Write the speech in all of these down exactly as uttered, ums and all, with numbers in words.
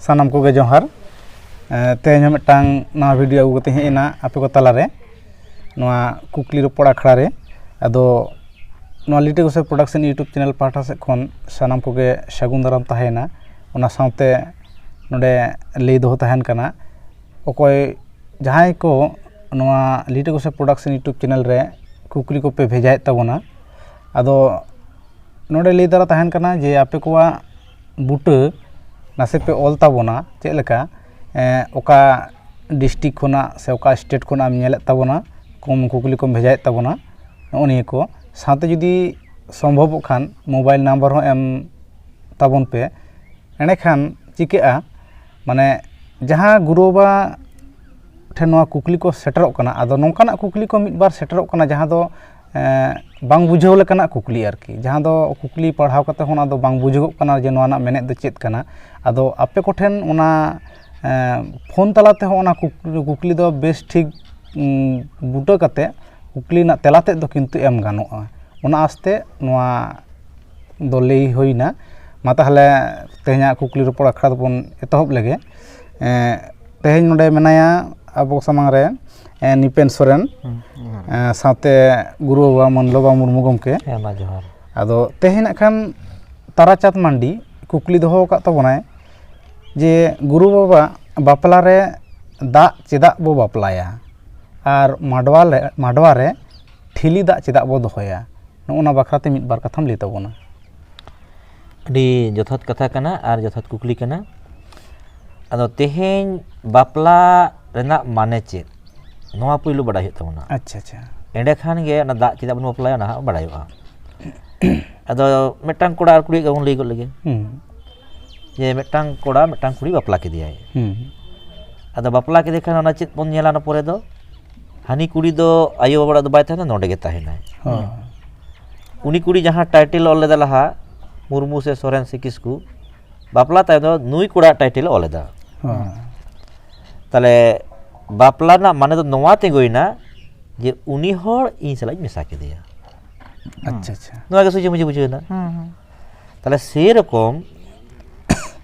ᱥᱟᱱᱟᱢ ᱠᱚᱜᱮ ᱡᱚᱦᱟᱨ᱾ ᱮ, ᱛᱮᱦᱮᱧ ᱦᱚᱸ ᱢᱤᱫᱴᱟᱝ ᱱᱟᱣᱟ ᱵᱷᱤᱰᱤᱭᱳ ᱟᱹᱜᱩ ᱠᱟᱛᱮ ᱦᱮᱡ ᱮᱱᱟ ᱟᱯᱮ ᱠᱚ ᱛᱟᱞᱟᱨᱮ, ᱱᱚᱣᱟ ᱠᱩᱠᱞᱤ ᱨᱚᱯᱚᱲ ᱟᱠᱷᱲᱟ ᱨᱮ᱾ ᱟᱫᱚ ᱱᱚᱣᱟ ᱞᱤᱴᱟᱹ ᱜᱚᱥᱮ ᱯᱨᱚᱰᱟᱠᱥᱚᱱ ᱭᱩᱴᱩᱵᱽ ᱪᱮᱱᱮᱞ ᱯᱟᱦᱴᱟ ᱥᱮᱫ ᱠᱷᱚᱱ ᱥᱟᱱᱟᱢ ᱠᱚᱜᱮ ᱥᱟᱹᱜᱩᱱ ᱫᱟᱨᱟᱢ ᱛᱟᱦᱮᱸᱭᱮᱱᱟ᱾ ᱚᱱᱟ ᱥᱟᱶᱛᱮ ᱱᱚᱰᱮ ᱞᱟᱹᱭ ᱫᱚᱦᱚ ᱛᱟᱦᱮᱱ ᱠᱟᱱᱟ, ᱚᱠᱚᱭ ᱡᱟᱦᱟᱸᱭ ᱠᱚ ᱱᱚᱣᱟ ᱞᱤᱴᱟᱹ ᱜᱚᱥᱮ ᱯᱨᱚᱰᱟᱠᱥᱚᱱ ᱭᱩᱴᱩᱵᱽ ᱪᱮᱱᱮᱞ ᱨᱮ ᱠᱩᱠᱞᱤ ᱠᱚᱯᱮ ᱵᱷᱮᱡᱟᱭᱮᱫ ᱛᱟᱵᱚᱱᱟ, ᱟᱫᱚ ᱱᱚᱰᱮ ᱞᱟᱹᱭ ᱫᱟᱨᱟ ᱛᱟᱦᱮᱱ ᱠᱟᱱᱟ ᱡᱮ ᱟᱯᱮ ᱠᱚᱣᱟᱜ ᱵᱩᱴᱟᱹ ᱱᱟᱥᱮ ᱯᱮ ᱚᱞ ᱛᱟᱵᱚᱱᱟ, ᱪᱮᱫ ᱞᱮᱠᱟ, ᱮᱸ, ᱚᱠᱟ ᱰᱤᱥᱴᱨᱤᱠᱴ ᱠᱷᱚᱱᱟᱜ ᱥᱮ ᱚᱠᱟ ᱥᱴᱮᱴ ᱠᱷᱚᱱᱟᱜ ᱮᱢ ᱧᱮᱞᱮᱫ ᱛᱟᱵᱚᱱᱟ, ᱠᱚᱢ ᱠᱩᱠᱞᱤ ᱠᱚᱢ ᱵᱷᱮᱡᱟᱭᱮᱫ ᱛᱟᱵᱚᱱᱟ, ᱱᱚᱜᱼᱚ ᱱᱤᱭᱟᱹ ᱠᱚ᱾ ᱥᱟᱶᱛᱮ ᱡᱩᱫᱤ ᱥᱚᱢᱵᱷᱚᱵᱚᱜ ᱠᱷᱟᱱ ᱢᱳᱵᱟᱭᱤᱞ ᱱᱟᱢᱵᱟᱨ ᱦᱚᱸ ᱮᱢ ᱛᱟᱵᱚᱱ ᱯᱮ, ᱮᱸᱰᱮᱠᱷᱟᱱ ᱪᱤᱠᱟᱹᱜᱼᱟ, ᱢᱟᱱᱮ ᱡᱟᱦᱟᱸ ᱜᱩᱨᱩ ᱵᱟᱵᱟ ᱴᱷᱮᱱ ᱱᱚᱣᱟ ᱠᱩᱠᱞᱤ ᱠᱚ ᱥᱮᱴᱮᱨᱚᱜ ᱠᱟᱱᱟ, ᱟᱫᱚ ᱱᱚᱝᱠᱟᱱᱟᱜ ᱠᱩᱠᱞᱤ ᱠᱚ ᱢᱤᱫ ᱵᱟᱨ ᱥᱮᱴᱮᱨᱚᱜ ᱠᱟᱱᱟ ᱡᱟᱦᱟᱸ ᱫᱚ, ᱮᱸ, ᱵᱟᱝ ᱵᱩᱡᱷᱟᱹᱣ ᱞᱮᱠᱟᱱᱟᱜ ᱠᱩᱠᱞᱤ ᱟᱨᱠᱤ, ᱡᱟᱦᱟᱸ ᱫᱚ ᱠᱩᱠᱞᱤ ᱯᱟᱲᱦᱟᱣ ᱠᱟᱛᱮ ᱦᱚᱸ ᱚᱱᱟ ᱫᱚ ᱵᱟᱝ ᱵᱩᱡᱷᱟᱹᱜᱚᱜ ᱠᱟᱱᱟ ᱡᱮ ᱱᱚᱣᱟ ᱨᱮᱱᱟᱜ ᱢᱮᱱᱮᱫ ᱫᱚ ᱪᱮᱫ ᱠᱟᱱᱟ᱾ ᱟᱫᱚ ᱟᱯᱮ ᱠᱚᱴᱷᱮᱱ ᱚᱱᱟ, ᱮᱸ, ᱯᱷᱳᱱ ᱛᱟᱞᱟ ᱛᱮᱦᱚᱸ ᱚᱱᱟ ᱠᱩᱠ-, ᱠᱩᱠᱞᱤ ᱫᱚ ᱵᱮᱥ ᱴᱷᱤᱠ, ᱩᱸ, ᱵᱩᱴᱟᱹ ᱠᱟᱛᱮ ᱠᱩᱠᱞᱤ ᱨᱮᱱᱟᱜ ᱛᱮᱞᱟ ᱛᱮᱫ ᱫᱚ ᱠᱤᱱᱛᱩ ᱮᱢ ᱜᱟᱱᱚᱜᱼᱟ᱾ ᱚᱱᱟ ᱟᱥᱛᱮ ᱱᱚᱣᱟ ᱫᱚ ᱞᱟᱹᱭ ᱦᱩᱭᱱᱟ᱾ ᱢᱟ ᱛᱟᱦᱚᱞᱮ ᱛᱮᱦᱮᱧᱟᱜ ᱠᱩᱠᱞᱤ ᱨᱚᱯᱚᱲ ᱟᱠᱷᱲᱟ ᱫᱚᱵᱚᱱ ᱮᱛᱚᱦᱚᱵ ᱞᱮᱜᱮ᱾ ᱮᱸ, ᱛᱮᱦᱮᱧ ᱱᱚᱰᱮ ᱢᱮᱱᱟᱭᱟ ᱟᱵᱚ ᱥᱟᱢᱟᱝ ᱨᱮ, ᱮᱸ, ᱱᱤᱯᱮᱱ ᱥᱚᱨᱮᱱ, ᱦᱩᱸ, ᱡᱚᱦᱟᱨ᱾ ᱮᱸ, ᱥᱟᱶᱛᱮ ᱜᱩᱨᱩ ᱵᱟᱵᱟ ᱢᱟᱹᱱᱞᱚ ᱵᱟᱵᱟ ᱢᱩᱨᱢᱩ ᱜᱚᱢᱠᱮ᱾ ᱦᱮᱸ, ᱢᱟ ᱡᱚᱦᱟᱨ᱾ ᱟᱫᱚ ᱛᱮᱦᱮᱧ ᱱᱟᱜ ᱠᱷᱟᱱ ᱛᱟᱨᱟᱪᱟᱸᱫᱽ ᱢᱟᱱᱰᱤ ᱠᱩᱠᱞᱤ ᱫᱚᱦᱚ ᱟᱠᱟᱫ ᱛᱟᱵᱚᱱᱟᱭ ᱡᱮ, ᱜᱩᱨᱩ ᱵᱟᱵᱟ, ᱵᱟᱯᱞᱟ ᱨᱮ ᱫᱟᱜ ᱪᱮᱫᱟᱜ ᱵᱚ ᱵᱟᱯᱞᱟᱭᱟ ᱟᱨ ᱢᱟᱰᱣᱟ ᱨᱮ, ᱢᱟᱰᱣᱟ ᱨᱮ ᱴᱷᱤᱞᱤ ᱫᱟᱜ ᱪᱮᱫᱟᱜ ᱵᱚ ᱫᱚᱦᱚᱭᱟ? ᱱᱚᱜᱼᱚ ᱱᱟ ᱵᱟᱠᱷᱨᱟ ᱛᱮ ᱢᱤᱫ ᱵᱟᱨ ᱠᱟᱛᱷᱟᱢ ᱞᱟᱹᱭ ᱛᱟᱵᱚᱱᱟ᱾ ᱟᱹᱰᱤ ᱡᱚᱛᱷᱟᱛ ᱠᱟᱛᱷᱟ ᱠᱟᱱᱟ ᱟᱨ ᱡᱚᱛᱷᱟᱛ ᱠᱩᱠᱞᱤ ᱠᱟᱱᱟ᱾ ᱟᱫᱚ ᱛᱮᱦᱮᱧ ᱵᱟᱯᱞᱟ ᱨᱮᱱᱟᱜ ᱢᱟᱱᱮ ᱪᱮᱫ, ᱱᱚᱣᱟ ᱯᱩᱭᱞᱩ ᱵᱟᱰᱟᱭ ᱦᱩᱭᱩᱜ ᱛᱟᱵᱚᱱᱟ᱾ ᱟᱪᱪᱷᱟ, ᱟᱪᱪᱷᱟ᱾ ᱮᱸᱰᱮᱠᱷᱟᱱ ᱜᱮ ᱚᱱᱟ ᱫᱟᱜ ᱪᱮᱫᱟᱜ ᱵᱚᱱ ᱵᱟᱯᱞᱟᱭᱟ, ᱚᱱᱟ ᱦᱟᱸᱜ ᱵᱟᱲᱟᱭᱚᱜᱼᱟ᱾ ᱟᱫᱚ ᱢᱤᱫᱴᱟᱝ ᱠᱚᱲᱟ ᱟᱨ ᱠᱩᱲᱤᱭᱟᱜ ᱜᱮᱵᱚᱱ ᱞᱟᱹᱭ ᱜᱚᱫ ᱞᱮᱜᱮ᱾ ᱦᱩᱸ᱾ ᱡᱮ ᱢᱤᱫᱴᱟᱝ ᱠᱚᱲᱟ ᱢᱤᱫᱴᱟᱝ ᱠᱩᱲᱤ ᱵᱟᱯᱞᱟ ᱠᱮᱫᱮᱭᱟᱭ᱾ ᱦᱩᱸ᱾ ᱟᱫᱚ ᱵᱟᱯᱞᱟ ᱠᱮᱫᱮ ᱠᱷᱟᱱ ᱚᱱᱟ ᱪᱮᱫ ᱵᱚᱱ ᱧᱮᱞᱟ ᱚᱱᱟ ᱯᱚᱨᱮ ᱫᱚ? ᱦᱟᱹᱱᱤ ᱠᱩᱲᱤ ᱫᱚ ᱟᱭᱳ ᱵᱟᱵᱟ ᱚᱲᱟᱜ ᱫᱚ ᱵᱟᱭ ᱛᱟᱦᱮᱱᱟ, ᱱᱚᱰᱮ ᱜᱮ ᱛᱟᱦᱮᱱᱟᱭ᱾ ᱦᱚᱸ᱾ ᱩᱱᱤ ᱠᱩᱲᱤ ᱡᱟᱦᱟᱸ ᱴᱟᱭᱴᱮᱞ ᱚᱞ ᱞᱮᱫᱟ ᱞᱟᱦᱟ, ᱢᱩᱨᱢᱩ ᱥᱮ ᱥᱚᱨᱮᱱ ᱥᱮ ᱠᱤᱥᱠᱩ, ᱵᱟᱯᱞᱟ ᱛᱟᱭᱚᱢ ᱫᱚ ᱱᱩᱭ ᱠᱚᱲᱟ ᱴᱟᱭᱴᱮᱞ ᱮ ᱚᱞ ᱮᱫᱟ᱾ ᱦᱚᱸ᱾ ᱛᱟᱦᱞᱮ ᱵᱟᱯᱞᱟ ᱨᱮᱱᱟᱜ ᱢᱟᱱᱮ ᱫᱚ ᱱᱚᱣᱟ ᱛᱤᱸᱜᱩᱭᱮᱱᱟ ᱡᱮ ᱩᱱᱤ ᱦᱚᱲ ᱤᱧ ᱥᱟᱞᱟᱜ ᱤᱧ ᱢᱮᱥᱟ ᱠᱮᱫᱮᱭᱟ᱾ ᱟᱪᱪᱷᱟ, ᱟᱪᱪᱷᱟ᱾ ᱱᱚᱣᱟ ᱜᱮ ᱥᱚᱡᱷᱮ ᱢᱚᱡᱷᱮ ᱵᱩᱡᱷᱟᱹᱣᱮᱱᱟ᱾ ᱦᱩᱸ, ᱦᱩᱸ᱾ ᱛᱟᱦᱞᱮ ᱥᱮᱨᱚᱠᱚᱢ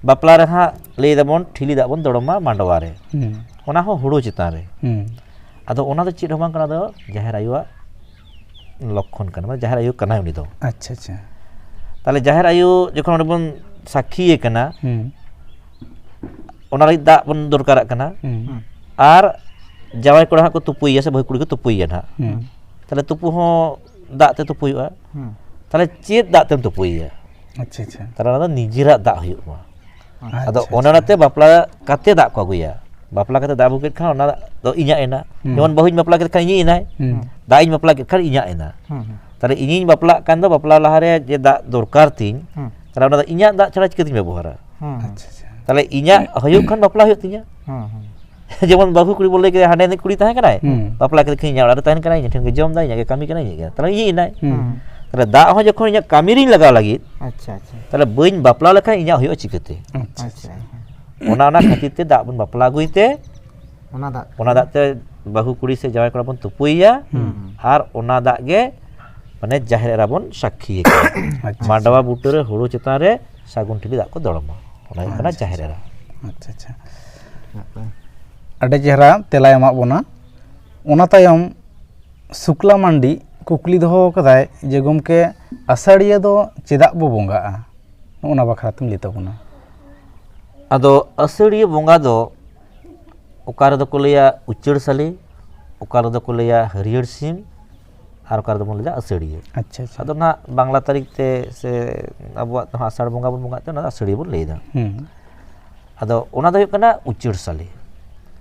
ᱵᱟᱯᱞᱟ ᱨᱮ ᱦᱟᱸᱜ ᱞᱟᱹᱭ ᱫᱟᱵᱚᱱ ᱴᱷᱤᱞᱤ ᱫᱟᱜ ᱵᱚᱱ ᱫᱚᱲᱚᱢᱟ ᱢᱟᱰᱣᱟ ᱨᱮ᱾ ᱦᱩᱸ᱾ ᱚᱱᱟ ᱦᱚᱸ ᱦᱩᱲᱩ ᱪᱮᱛᱟᱱ ᱨᱮ᱾ ᱦᱩᱸ᱾ ᱟᱫᱚ ᱚᱱᱟ ᱫᱚ ᱪᱮᱫ ᱦᱚᱸ ᱵᱟᱝ ᱠᱟᱱᱟ, ᱫᱚ ᱡᱟᱦᱮᱨ ᱟᱭᱳᱣᱟᱜ ᱞᱚᱠᱠᱷᱚᱱ ᱠᱟᱱᱟ, ᱢᱟᱱᱮ ᱡᱟᱦᱮᱨ ᱟᱭᱳ ᱠᱟᱱᱟᱭ ᱩᱱᱤ ᱫᱚ᱾ ᱟᱪᱪᱷᱟ, ᱟᱪᱪᱷᱟ᱾ ᱛᱟᱦᱞᱮ ᱡᱟᱦᱮᱨ ᱟᱭᱳ ᱡᱚᱠᱷᱚᱱ ᱚᱸᱰᱮ ᱵᱚᱱ ᱥᱟᱹᱠᱷᱤᱭᱮ ᱠᱟᱱᱟ, ᱦᱩᱸ᱾ ᱚᱱᱟ ᱞᱟᱹᱜᱤᱫ ᱫᱟᱜ ᱵᱚᱱ ᱫᱚᱨᱠᱟᱨᱟᱜ ᱠᱟᱱᱟ᱾ ᱦᱩᱸ᱾ ᱟᱨ ᱡᱟᱶᱟᱭ ᱠᱚᱲᱟ ᱦᱟᱸᱜ ᱠᱚ ᱛᱩᱯᱩᱭᱮᱭᱟ ᱥᱮ ᱵᱟᱹᱦᱩ ᱠᱩᱲᱤ ᱠᱚ ᱛᱩᱯᱩᱭᱮᱭᱟ ᱱᱟᱦᱟᱜ᱾ ᱦᱩᱸ᱾ ᱛᱟᱦᱞᱮ ᱛᱩᱯᱩ ᱦᱚᱸ ᱫᱟᱜ ᱛᱮ ᱛᱩᱯᱩ ᱦᱩᱭᱩᱜᱼᱟ᱾ ᱦᱩᱸ᱾ ᱛᱟᱦᱞᱮ ᱪᱮᱫ ᱫᱟᱜ ᱛᱮᱢ ᱛᱩᱯᱩᱭᱮᱭᱟ? ᱟᱪᱪᱷᱟ, ᱟᱪᱪᱷᱟ᱾ ᱛᱟᱦᱞᱮ ᱚᱱᱟ ᱫᱚ ᱱᱤᱡᱮᱨᱟᱜ ᱫᱟᱜ ᱦᱩᱭᱩᱜ ᱢᱟ᱾ ᱟᱪᱪᱷᱟ, ᱟᱫᱚ ᱚᱱᱮ ᱟᱪᱪᱷᱟ᱾ ᱚᱱᱟᱛᱮ ᱵᱟᱯᱞᱟ ᱠᱟᱛᱮ ᱫᱟᱜ ᱠᱚ ᱟᱹᱜᱩᱭᱟ᱾ ᱵᱟᱯᱞᱟ ᱠᱟᱛᱮ ᱫᱟᱜ ᱟᱹᱜᱩ ᱠᱮᱫ ᱠᱷᱟᱱ ᱚᱱᱟ ᱫᱚ ᱤᱧᱟᱜ ᱮᱱᱟ᱾ ᱦᱩᱸ᱾ ᱡᱮᱢᱚᱱ ᱵᱟᱹᱦᱩᱧ ᱵᱟᱯᱞᱟ ᱠᱮᱫ ᱠᱷᱟᱱ ᱤᱧᱤᱡ ᱮᱱᱟᱭ᱾ ᱦᱩᱸ᱾ ᱫᱟᱜ ᱤᱧ ᱵᱟᱯᱞᱟ ᱠᱮᱫ ᱠᱷᱟᱱ ᱤᱧᱟᱜ ᱮᱱᱟ᱾ ᱦᱩᱸ, ᱦᱩᱸ᱾ ᱛᱟᱦᱞᱮ ᱤᱧᱤᱧ ᱵᱟᱯᱞᱟᱜ ᱠᱟᱱ ᱫᱚ ᱵᱟᱯᱞᱟ ᱞᱟᱦᱟᱨᱮ ᱡᱮ ᱫᱟᱜ ᱫᱚᱨᱠᱟᱨ ᱛᱤᱧ, ᱦᱩᱸ᱾ ᱛᱟᱦᱞᱮ ᱚᱱᱟ ᱫᱚ ᱤᱧᱟᱜ ᱫᱟᱜ ᱪᱷᱟᱲᱟ ᱪᱤᱠᱟᱹᱛᱤᱧ ᱵᱮᱵᱚᱦᱟᱨᱟ? ᱦᱩᱸ, ᱦᱩᱸ᱾ ᱟᱪᱪᱷᱟ, ᱟᱪᱪᱷᱟ᱾ ᱛᱟᱦᱞᱮ ᱤᱧᱟᱜ ᱦᱩᱭᱩᱜ ᱠᱷᱟᱱ ᱵᱟᱯᱞᱟ ᱦᱩᱭᱩᱜ ᱛᱤᱧᱟ᱾ ᱦᱩᱸ, ᱦᱩᱸ᱾ ᱡᱮᱢᱚᱱ ᱵᱟᱹᱦᱩ ᱠᱩᱲᱤ ᱵᱚᱱ ᱞᱟᱹᱭ ᱠᱮᱫᱟ, ᱦᱟᱸᱰᱮ ᱨᱤᱱᱤᱡ ᱠᱩᱲᱤ ᱛᱟᱦᱮᱸ ᱠᱟᱱᱟᱭ, ᱦᱩᱸ᱾ ᱵᱟᱯᱞᱟ ᱠᱮᱫᱮ ᱠᱷᱟᱱ ᱤᱧᱟᱹᱜ ᱚᱲᱟᱜ ᱨᱮ ᱛᱟᱦᱮᱱ ᱠᱟᱱᱟᱭ, ᱤᱧ ᱴᱷᱮᱱ ᱜᱮ ᱡᱚᱢ ᱫᱟᱭ, ᱤᱧᱟᱹᱜ ᱜᱮ ᱠᱟᱹᱢᱤ ᱠᱟᱱᱟᱭ, ᱤᱧᱟᱹᱜ ᱜᱮ᱾ ᱛᱟᱦᱞᱮ ᱤᱧᱤᱡ ᱮᱱᱟᱭ᱾ ᱦᱩᱸ᱾ ᱛᱟᱦᱞᱮ ᱫᱟᱜ ᱦᱚᱸ ᱡᱚᱠᱷᱚᱱ ᱤᱧᱟᱹᱜ ᱠᱟᱹᱢᱤ ᱨᱤᱧ ᱞᱟᱜᱟᱣ ᱞᱟᱹᱜᱤᱫ, ᱟᱪᱪᱷᱟ, ᱟᱪᱪᱷᱟ᱾ ᱛᱟᱦᱞᱮ ᱵᱟᱹᱧ ᱵᱟᱯᱞᱟ ᱞᱮᱠᱷᱟᱱ ᱤᱧᱟᱹᱜ ᱦᱩᱭᱩᱜᱼᱟ ᱪᱤᱠᱟᱹᱛᱮ? ᱟᱪᱪᱷᱟ, ᱟᱪᱪᱷᱟ᱾ ᱟᱪᱪᱷᱟ᱾ ᱚᱱᱟ, ᱚᱱᱟ ᱠᱷᱟᱹᱛᱤᱨ ᱛᱮ ᱫᱟᱜ ᱵᱚᱱ ᱵᱟᱯᱞᱟ ᱟᱹᱜᱩᱭ ᱛᱮ, ᱚᱱᱟ ᱫᱟᱜ ᱚᱱᱟ ᱫᱟᱜ ᱛᱮ ᱵᱟᱹᱦᱩ ᱠᱩᱲᱤ ᱥᱮ ᱡᱟᱶᱟᱭ ᱠᱚᱲᱟ ᱵᱚᱱ ᱛᱩᱯᱩᱭᱮᱭᱟ, ᱦᱩᱸ᱾ ᱟᱨ ᱚᱱᱟ ᱫᱟᱜ ᱜᱮ ᱢᱟᱱᱮ ᱡᱟᱦᱮᱨ ᱮᱨᱟ ᱵᱚᱱ ᱥᱟᱹᱠᱷᱤ ᱟᱠᱟᱫᱟ᱾ ᱟᱪᱪᱷᱟ, ᱢᱟᱰᱣᱟ ᱟᱪᱪᱷᱟ᱾ ᱵᱩᱴᱟᱹ ᱨᱮ ᱦᱩᱲᱩ ᱪᱮᱛᱟᱱ ᱨᱮ ᱥᱟᱹᱜᱩᱱ ᱴᱷᱤᱞᱤ ᱫᱟᱜ ᱠᱚ ᱫᱚᱲᱚᱢᱟ, ᱚᱱᱟ ᱦᱩᱭᱩᱜ ᱠᱟᱱᱟ ᱟᱪᱪᱷᱟ, ᱡᱟᱦᱮᱨ ᱟᱪᱪᱷᱟ᱾ ᱮᱨᱟ᱾ ᱟᱪᱪᱷᱟ, ᱟᱪᱪᱷᱟ᱾ ᱟᱹᱰᱤ ᱪᱮᱦᱨᱟ ᱛᱮᱞᱟᱭ ᱮᱢᱟᱜ ᱵᱚᱱᱟ᱾ ᱚᱱᱟ ᱛᱟᱭᱚᱢ ᱥᱩᱠᱞᱟ ᱢᱟᱱᱰᱤ ᱠᱩᱠᱞᱤ ᱫᱚᱦᱚ ᱠᱟᱫᱟᱭ ᱡᱮ, ᱜᱚᱢᱠᱮ, ᱟᱥᱟᱲᱤᱭᱟᱹ ᱫᱚ ᱪᱮᱫᱟᱜ ᱵᱚ ᱵᱚᱸᱜᱟᱜᱼᱟ? ᱱᱚᱜᱼᱚ ᱱᱟ ᱵᱟᱠᱷᱨᱟ ᱛᱮᱢ ᱞᱟᱹᱭ ᱛᱟᱵᱚᱱᱟ᱾ ᱟᱫᱚ ᱟᱹᱥᱟᱹᱲᱤᱭᱟᱹ ᱵᱚᱸᱜᱟ ᱫᱚ ᱚᱠᱟ ᱨᱮᱫᱚ ᱠᱚ ᱞᱟᱹᱭᱟ ᱩᱪᱟᱹᱲ ᱥᱟᱞᱮ, ᱚᱠᱟ ᱨᱮᱫᱚ ᱠᱚ ᱞᱟᱹᱭᱟ ᱦᱟᱹᱨᱭᱟᱹᱲ ᱥᱤᱢ, ᱟᱨ ᱚᱠᱟ ᱨᱮᱫᱚ ᱵᱚᱱ ᱞᱟᱹᱭᱟ ᱟᱹᱥᱟᱹᱲᱤᱭᱟᱹ᱾ ᱟᱪᱪᱷᱟ, ᱟᱪᱪᱷᱟ᱾ ᱟᱫᱚ ᱱᱟᱦᱟᱜ ᱵᱟᱝᱞᱟ ᱛᱟᱹᱨᱤᱠᱷ ᱛᱮ ᱥᱮ ᱟᱵᱚᱣᱟᱜ ᱫᱚ ᱦᱟᱸᱜ ᱟᱥᱟᱲ ᱵᱚᱸᱜᱟ ᱵᱚᱱ ᱵᱚᱸᱜᱟᱜ ᱛᱮ, ᱚᱱᱟ ᱫᱚ ᱟᱹᱥᱟᱹᱲᱤᱭᱟᱹ ᱵᱚᱱ ᱞᱟᱹᱭᱫᱟ᱾ ᱦᱩᱸ᱾ ᱟᱫᱚ ᱚᱱᱟ ᱫᱚ ᱦᱩᱭᱩᱜ ᱠᱟᱱᱟ ᱩᱪᱟᱹᱲ ᱥᱟᱞᱮ᱾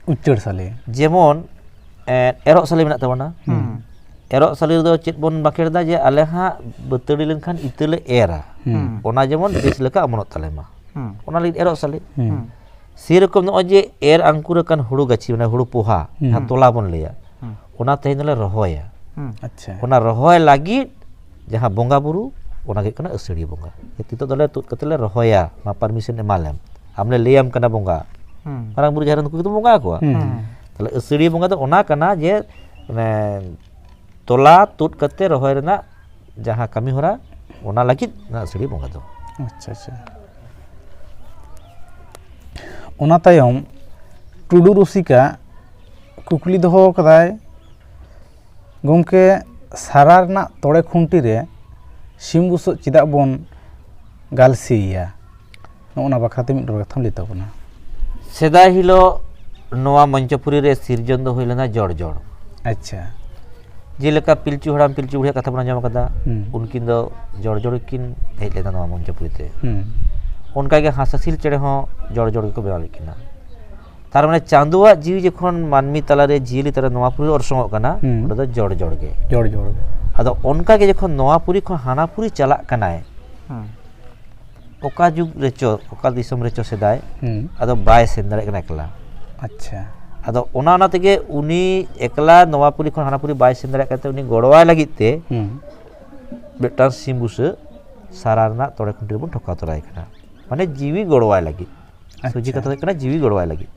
ᱩᱪᱟᱹᱲ ᱥᱟᱞᱮ᱾ ᱡᱮᱢᱚᱱ, ᱮᱸ, ᱮᱨᱚᱜ ᱥᱟᱞᱮ ᱢᱮᱱᱟᱜ ᱛᱟᱵᱚᱱᱟ᱾ ᱦᱩᱸ᱾ ᱮᱨᱚᱜ ᱥᱟᱞᱮ ᱨᱮᱫᱚ ᱪᱮᱫ ᱵᱚᱱ ᱵᱟᱸᱠᱷᱮᱲ ᱫᱟ? ᱡᱮ ᱟᱞᱮ ᱦᱟᱸᱜ ᱵᱟᱹᱛᱟᱹᱲᱤ ᱞᱮᱱᱠᱷᱟᱱ ᱤᱛᱟᱹ ᱞᱮ ᱮᱨᱟ᱾ ᱦᱩᱸ᱾ ᱚᱱᱟ ᱡᱮᱢᱚᱱ ᱵᱮᱥ ᱞᱮᱠᱟ ᱚᱢᱚᱱᱚᱜ ᱛᱟᱞᱮ ᱢᱟ᱾ ᱦᱩᱸ᱾ ᱚᱱᱟ ᱞᱟᱹᱜᱤᱫ ᱮᱨᱚᱜ ᱥᱟᱞᱮ᱾ ᱦᱩᱸ᱾ ᱦᱩᱸ᱾ ᱥᱮᱨᱚᱠᱚᱢ ᱱᱚᱜᱼᱚᱭ ᱡᱮ ᱮᱨ ᱟᱝᱠᱩᱨ ᱟᱠᱟᱱ ᱦᱩᱲᱩ ᱜᱟᱹᱪᱷᱤ, ᱢᱟᱱᱮ ᱦᱩᱲᱩ ᱯᱚᱦᱟ, ᱦᱩᱸ᱾ ᱡᱟᱦᱟᱸ ᱛᱚᱞᱟ ᱵᱚᱱ ᱞᱟᱹᱭᱟ, ᱦᱩᱸ᱾ ᱚᱱᱟ ᱛᱮᱦᱮᱧ ᱫᱚᱞᱮ ᱨᱚᱦᱚᱭᱟ᱾ ᱦᱩᱸ᱾ ᱟᱪᱪᱷᱟ᱾ ᱚᱱᱟ ᱨᱚᱦᱚᱭ ᱞᱟᱹᱜᱤᱫ ᱡᱟᱦᱟᱸ ᱵᱚᱸᱜᱟ ᱵᱩᱨᱩ, ᱚᱱᱟ ᱜᱮ ᱦᱩᱭᱩᱜ ᱠᱟᱱᱟ ᱟᱹᱥᱟᱹᱲᱤᱭᱟᱹ ᱵᱚᱸᱜᱟ᱾ ᱡᱮ ᱱᱤᱛᱚᱜ ᱫᱚᱞᱮ ᱛᱩᱫ ᱠᱟᱛᱮ ᱞᱮ ᱨᱚᱦᱚᱭᱟ, ᱢᱟ permission ᱮᱢᱟ ᱞᱮᱢ, ᱟᱢ ᱞᱮ ᱞᱟᱹᱭᱟᱢ ᱠᱟᱱᱟ ᱵᱚᱸᱜᱟ᱾ ᱦᱩᱸ᱾ ᱢᱟᱨᱟᱝ ᱵᱩᱨᱩ ᱡᱟᱦᱮᱨ ᱱᱩᱠᱩ ᱜᱮᱛᱚ ᱵᱚᱸᱜᱟ ᱟᱠᱚᱣᱟ᱾ ᱦᱩᱸ᱾ ᱛᱟᱦᱞᱮ ᱟᱹᱥᱟᱹᱲᱤᱭᱟᱹ ᱵᱚᱸᱜᱟ ᱫᱚ ᱚᱱᱟ ᱠᱟᱱᱟ ᱡᱮ, ᱢᱟᱱᱮ, ᱛᱚᱞᱟ ᱛᱩᱫ ᱠᱟᱛᱮ ᱨᱚᱦᱚᱭ ᱨᱮᱱᱟᱜ ᱡᱟᱦᱟᱸ ᱠᱟᱹᱢᱤ ᱦᱚᱨᱟ, ᱚᱱᱟ ᱞᱟᱹᱜᱤᱫ ᱚᱱᱟ ᱟᱹᱥᱟᱹᱲᱤᱭᱟᱹ ᱵᱚᱸᱜᱟ ᱫᱚ᱾ ᱟᱪᱪᱷᱟ, ᱟᱪᱪᱷᱟ᱾ ᱚᱱᱟ ᱛᱟᱭᱚᱢ ᱴᱩᱰᱩ ᱨᱩᱥᱤᱠᱟ ᱠᱩᱠᱞᱤ ᱫᱚᱦᱚ ᱟᱠᱟᱫᱟᱭ, ᱜᱚᱢᱠᱮ, ᱥᱟᱨᱟ ᱨᱮᱱᱟᱜ ᱛᱚᱲᱮ ᱠᱷᱩᱱᱴᱤ ᱨᱮ ᱥᱤᱢ ᱵᱩᱥᱟᱹᱜ ᱪᱮᱫᱟᱜ ᱵᱚᱱ ᱜᱟᱞᱥᱤᱭᱮᱭᱟ? ᱱᱚᱜᱼᱚ ᱱᱟ ᱵᱟᱠᱷᱨᱟ ᱛᱮ ᱢᱤᱫ ᱵᱟᱨ ᱠᱟᱛᱷᱟᱢ ᱞᱟᱹᱭ ᱛᱟᱵᱚᱱᱟ᱾ ᱥᱮᱫᱟᱭ ᱦᱤᱞᱳᱜ ᱱᱚᱣᱟ ᱢᱚᱧᱪᱚᱯᱩᱨᱤ ᱨᱮ ᱥᱤᱨᱡᱚᱱ ᱫᱚ ᱦᱩᱭ ᱞᱮᱱᱟ ᱡᱚᱲ ᱡᱚᱲ᱾ ᱟᱪᱪᱷᱟ᱾ ᱡᱮᱞᱮᱠᱟ ᱯᱤᱞᱪᱩ ᱦᱟᱲᱟᱢ ᱯᱤᱞᱪᱩ ᱵᱩᱲᱦᱤᱭᱟᱜ ᱠᱟᱛᱷᱟ ᱵᱚᱱ ᱟᱸᱡᱚᱢ ᱟᱠᱟᱫᱟ, ᱦᱩᱸ᱾ ᱩᱱᱠᱤᱱ ᱫᱚ ᱡᱚᱲ ᱡᱚᱲ ᱜᱮᱠᱤᱱ ᱦᱮᱡ ᱞᱮᱱᱟ ᱱᱚᱣᱟ ᱢᱚᱧᱪᱚᱯᱩᱨᱤ ᱛᱮ᱾ ᱦᱩᱸ᱾ ᱚᱱᱠᱟᱜᱮ ᱦᱟᱸᱥ ᱦᱟᱸᱥᱤᱞ ᱪᱮᱬᱮ ᱦᱚᱸ ᱡᱚᱲ ᱡᱚᱲ ᱜᱮᱠᱚ ᱵᱮᱱᱟᱣ ᱞᱮᱫ ᱠᱤᱱᱟ᱾ ᱛᱟᱨ ᱢᱟᱱᱮ ᱪᱟᱸᱫᱳᱣᱟᱜ ᱡᱤᱣᱤ ᱡᱚᱠᱷᱚᱱ ᱢᱟᱹᱱᱢᱤ ᱛᱟᱞᱟᱨᱮ ᱡᱤᱭᱟᱹᱞᱤ ᱛᱟᱞᱟᱨᱮ ᱱᱚᱣᱟ ᱯᱩᱨᱤ ᱚᱨᱥᱚᱝᱚᱜ ᱠᱟᱱᱟ, ᱦᱩᱸ᱾ ᱚᱸᱰᱮ ᱫᱚ ᱡᱚᱲ ᱡᱚᱲ ᱜᱮ᱾ ᱡᱚᱲ ᱡᱚᱲ ᱜᱮ᱾ ᱟᱫᱚ ᱚᱱᱠᱟᱜᱮ ᱡᱚᱠᱷᱚᱱ ᱱᱚᱣᱟ ᱯᱩᱨᱤ ᱠᱷᱚᱱ ᱦᱟᱱᱟ ᱯᱩᱨᱤ ᱪᱟᱞᱟᱜ ᱠᱟᱱᱟᱭ, ᱦᱩᱸ᱾ ᱚᱠᱟ ᱡᱩᱜᱽ ᱨᱮᱪᱚ, ᱚᱠᱟ ᱫᱤᱥᱚᱢ ᱨᱮᱪᱚ ᱥᱮᱫᱟᱭ, ᱦᱩᱸ᱾ ᱟᱫᱚ ᱵᱟᱭ ᱥᱮᱱ ᱫᱟᱲᱮᱭᱟᱜ ᱠᱟᱱᱟ ᱮᱠᱞᱟ᱾ ᱟᱪᱪᱷᱟ᱾ ᱟᱫᱚ ᱚᱱᱟ, ᱚᱱᱟ ᱛᱮᱜᱮ ᱩᱱᱤ ᱮᱠᱞᱟ ᱱᱚᱣᱟ ᱯᱩᱨᱤ ᱠᱷᱚᱱ ᱦᱟᱱᱟ ᱯᱩᱨᱤ ᱵᱟᱭ ᱥᱮᱱ ᱫᱟᱲᱮᱭᱟᱜ ᱠᱟᱱᱛᱮ ᱩᱱᱤ ᱜᱚᱲᱚᱣᱟᱭ ᱞᱟᱹᱜᱤᱫ ᱛᱮ ᱦᱩᱸ᱾ ᱢᱤᱫᱴᱟᱝ ᱥᱤᱢ ᱵᱩᱥᱟᱹᱜ ᱥᱟᱨᱟ ᱨᱮᱱᱟᱜ ᱛᱚᱲᱮ ᱠᱷᱩᱱᱴᱤ ᱨᱮᱵᱚᱱ ᱴᱷᱚᱠᱟᱣ ᱛᱚᱨᱟᱭ ᱠᱟᱱᱟ, ᱢᱟᱱᱮ ᱡᱤᱣᱤ ᱜᱚᱲᱚᱣᱟᱭ ᱞᱟᱹᱜᱤᱫ᱾ ᱥᱚᱡᱷᱮ ᱟᱪᱪᱷᱟ᱾ ᱠᱟᱛᱷᱟ ᱫᱚ ᱦᱩᱭᱩᱜ ᱠᱟᱱᱟ ᱡᱤᱣᱤ ᱜᱚᱲᱚᱣᱟᱭ ᱞᱟᱹᱜᱤᱫ᱾